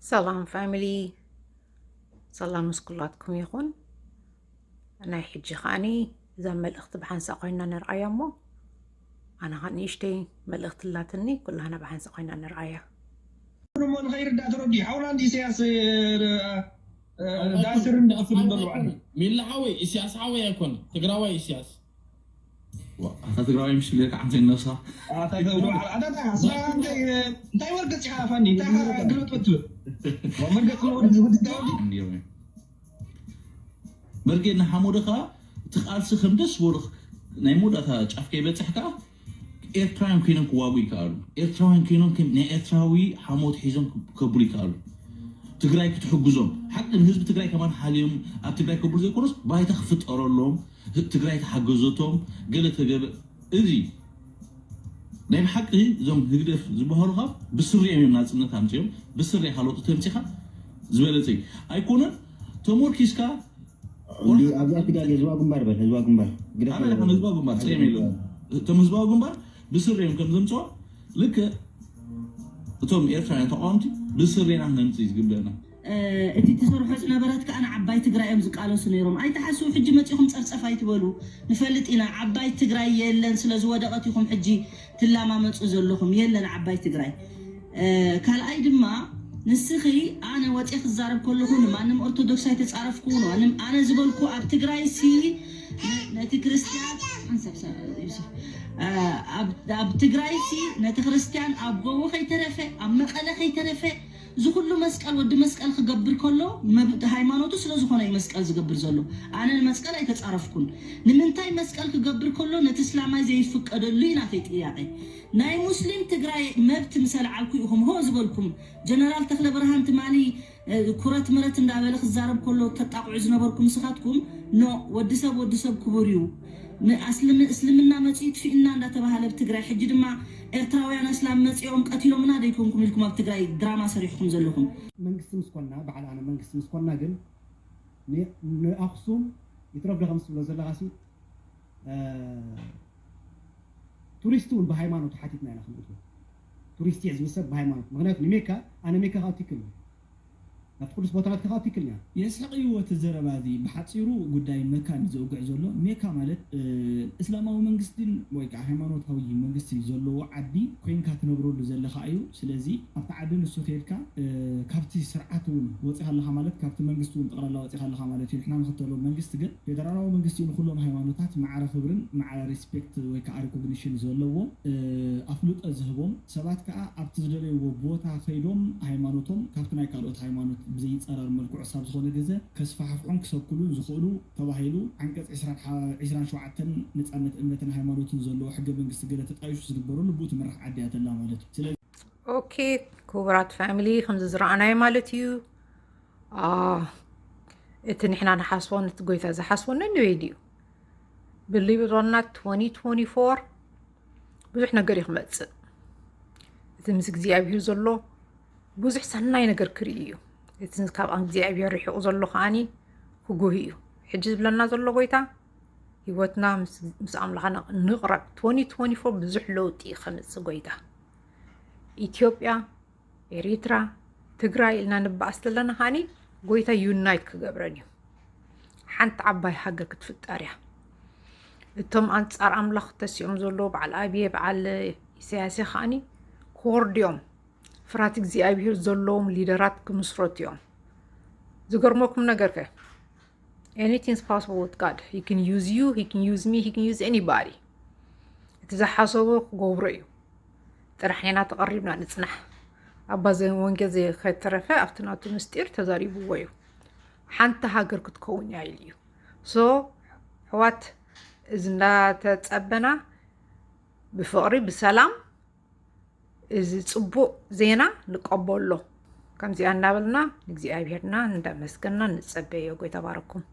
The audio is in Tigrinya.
ሰላም ፋሚሊ፣ ሰላም ምስ ኩላትኩም ይኹን። ናይ ሕጂ ከዓኒ እዛ መልእኽቲ ብሓንሳእ ኮይና ንርኣያ እሞ፣ ኣነ ኸዓ ንእሽተይ መልእኽቲ ኣላትኒ፣ ኩላህና ብሓንሳእ ኮይና ንርኣያ። እሞ ንኸይርዳእ ተረዲኡ። ሓውና እንዲ ኢሳያስ፣ እ፣ እ፣ ዳስር እንዳፍር በሉ ዓዲ። ሚላ ሓወይ፣ ኢሳያስ ሓወይ ኣይኮነ፣ ትግራዋይ ኢሳያስ። ኣታ ትግራዋይ ምሽ ኢለካ ዓንተ ይነሳ። ኣታ ገብሩ በዓል ዓዳታ፣ ኣስመራ እንታይ፣ እንታይ ወርገጽ ኢኻ ኣፋኒ? እንታይ ኢኻ ግልብጥ ብትብል? ወ መርገጽ ወርገጽ ወዲ ዳውዲ። መርጌ ንሓሙደ ከዓ እቲ ቃልሲ ከም ደስ በሉ ናይ መወዳእታ ጫፍ ከይበፅሕ ከዓ ኤርትራውያን ኮይኖም ክዋጉ ይከኣሉ። ኤርትራውያን ኮይኖም ከም ናይ ኤርትራዊ ሓሞት ሒዞም ከብሉ ይከኣሉ። ትግራይ ክትሕግዞም ሓቂ ንህዝቢ ትግራይ ከማን ሓልዮም ኣብ ትግራይ ከብሉ ዘይኮነስ ባይታ ክፍጠረሎም ትግራይ ተሓገዘቶም ገለ ተገበ እዚ ናይ ብሓቂ እዞም ህግደፍ ዝበሃሉ ካብ ብስሪ እዮም ናፅነት ኣምፅኦም ብስሪ ካልኦት ተምፂኻ ዝበለፀ እዩ። ኣይኮነን ተሞርኪስካ እንዲ ኣብዛ ትጋል ህዝባዊ ግንባር በል ህዝባዊ ግንባር ግደፍ ኣበለ ከም ህዝባዊ ግንባር ፀም የለዎም። እቶም ህዝባዊ ግንባር ብስሪ እዮም ከም ዘምፅኦ ልክዕ እቶም ኤርትራውያን ተቃወምቲ ብስሪና ነምፅእ እዩ ዝግበአና። እቲ ትሰርሖ ዝነበረት ከዓ ንዓባይ ትግራይ እዮም ዝቃለሱ ነይሮም። ኣይትሓስቡ፣ ሕጂ መፂኹም ፀርፀፍ ኣይትበሉ። ንፈልጥ ኢና ዓባይ ትግራይ የለን፣ ስለ ዝወደቐት ኢኹም ሕጂ ትላማመፁ ዘለኹም። የለን ዓባይ ትግራይ። እ፣ ካልኣይ ድማ ንስኺ ኣነ ወፂአ ክዛረብ ከለኹ ንማንም ኦርቶዶክስ ኣይተፃረፍኩ፣ ንማንም ኣነ ዝበልኩ ኣብ ትግራይ ሲ ነቲ ክርስቲያን ሓንሳብ ሳ-፣ ዩሱፍ፣ እ፣ ኣብ፣ ኣብ ትግራይ ሲ ነቲ ክርስቲያን ኣብ ጎቦ ከይተረፈ ኣብ መቐለ ከይተረፈ እዚ ኩሉ መስቀል ወዲ መስቀል ክገብር ከሎ መብ-፣ ሃይማኖቱ ስለ ዝኾነ እዩ መስቀል ዝገብር ዘሎ። ኣነ ንመስቀል ኣይተፃረፍኩን። ንምንታይ መስቀል ክገብር ከሎ ነቲ እስላማይ ዘይፍቀደሉ እዩ ናተይ ጥያቄ። ናይ ሙስሊም ትግራይ መብት ምስ ኣልዓልኩ ኢኹም ሆ ዝበልኩም። ጀነራል ተኽለ ብርሃን ትማሊ፣ እ፣ ኩረት ምረት እንዳበለ ክዛረብ ከሎ ተጣቕዑ ዝነበርኩም ንስኻትኩም፣ ኖ፣ ወዲ ሰብ ወዲ ሰብ ክቡር እዩ። ም-፣ ኣስልም-፣ እስልምና መፂኡ ይጥፊእና እንዳተባሃለ ኣብ ትግራይ፣ ሕጂ ድማ ኤርትራውያን ኣስላም መፂኦም ቀቲሎምና ደይኮንኩም ኢልኩም ኣብ ትግራይ ድራማ ሰሪሕኩም ዘለኹም። መንግስቲ ምስ ኮና፣ በዓል ኣነ መንግስቲ ምስ ኮና ግን ን-፣ ንኣኽሱም ይትረፍ ዶ ከም ትብሎ ዘለኻ ሲ፣ እ፣ ቱሪስት እውን ብሃይማኖት ሓቲትና ኢና ክንእትዎ። ቱሪስት እየ ዝብል ሰብ ብሃይማኖት። ምኽንያቱ ንሜካ፣ ኣነ ሜካ ክኣቱ ይክእል እየ። ናብቲ ቅዱስ ቦታታት ክኣቱ ይክእል እየ። የስሕቕ እዩ እቲ ዘረባ እዚ። ብሓጺሩ ጉዳይ መካን እዩ ዘውግዕ ዘሎ። ሜካ ማለት፣ እ፣ እስላማዊ መንግስትን ወይ ከዓ ሃይማኖታዊ መንግስቲ ዘለዎ ዓዲ ኮይንካ ትነብረሉ ዘለኻ እዩ። ስለዚ ኣብቲ ዓዲ ንሱ ከይድካ፣ እ፣ ካብቲ ስርዓት እውን ወፂኻ ኣለኻ ማለት፣ ካብቲ መንግስቲ እውን ጠቕላላ ወፂኻ ኣለኻ ማለት እዩ። ንሕና ንኽተሎ መንግስቲ ግን ፌደራላዊ መንግስቲ እዩ ንኩሎም ሃይማኖታት ማዕረ ክብርን ማዕረ ሪስፔክት ወይ ከዓ ሪኮግኒሽን ዘለዎ፣ እ፣ ኣፍልጦ ዝህቦም፣ ሰባት ከዓ ኣብቲ ዝደለይዎ ቦታ ከይዶም ሃይማኖቶም ካብቲ ናይ ካልኦት ሃይማኖት ብዘይፃረር መልክዑ ክሳብ ዝኾነ ግዘ ከስፋሕፍሑን ክሰብኩሉን ዝኽእሉ ተባሂሉ ዓንቀፅ ዒስራን ሸውዓተን ነፃነት እምነትን ሃይማኖትን ዘለዎ ሕገ መንግስቲ ገለ ተጣይሹ ዝግበረሉ ብኡ ትምራሕ ዓዲ እያ ተላ ማለት እዩ። ስለዚ ኦኬ፣ ክቡራት ፋሚሊ፣ ከምዚ ዝረኣናዮ ማለት እዩ። አ፣ እቲ ንሕና ንሓስቦን እቲ ጎይታ ዝሓስቦ ነንበይድ እዩ። ብሊቭ ኦር ናት፣ ትወንቲ ትወንቲ ፎር ብዙሕ ነገር እዩ ክመፅእ። እቲ ምስ እግዚኣብሄር ዘሎ ብዙሕ ሰናይ ነገር ክርኢ እዩ። እቲ ካብ እግዚኣብሄር ርሒቑ ዘሎ ከዓኒ ክጉህ እዩ። ሕጂ ዝብለና ዘሎ ጎይታ፣ ህይወትና ምስ፣ ምስ ኣምላኽና ንቕረብ። ትወንቲ ትወንቲ ፎር ብዙሕ ለውጢ እዩ ከምፅእ ጎይታ። ኢትዮጵያ፣ ኤሪትራ፣ ትግራይ ኢልና ንበኣስ ዘለና ከዓኒ ጎይታ ዩናይት ክገብረን እዩ። ሓንቲ ዓባይ ሃገር ክትፍጠር እያ። እቶም ኣንጻር ኣምላኽ ተሲኦም ዘለዉ በዓል ኣብየ፣ በዓል ኢሳያስ ከዓኒ ክወርዱ እዮም። ፍርሃት እግዚኣብሄር ዘለዎም ሊደራት ክምስረቱ እዮም። ዝገርመኩም ነገር ከ፣ anything is possible with God. He can use you, he can use me, he can use anybody. እቲ ዝሓሰቦ ክገብሮ እዩ። ጥራሕ ኢና ተቐሪብና ንጽናሕ። ኣባ ዘወንጌል ዘይከተረፈ ኣብቲ ናቱ ምስጢር ተዛሪብዎ እዩ። ሓንቲ ሃገር ክትከውን እያ ኢሉ እዩ። So ኣሕዋት፣ እዚ እንዳተጸበና ብፍቕሪ ብሰላም እዚ ጽቡቕ ዜና ንቀበሎ። ከምዚኣ እናበልና ንእግዚኣብሄርና እንዳመስገንና ንጸበዮ። ጎይታ ባረኩም።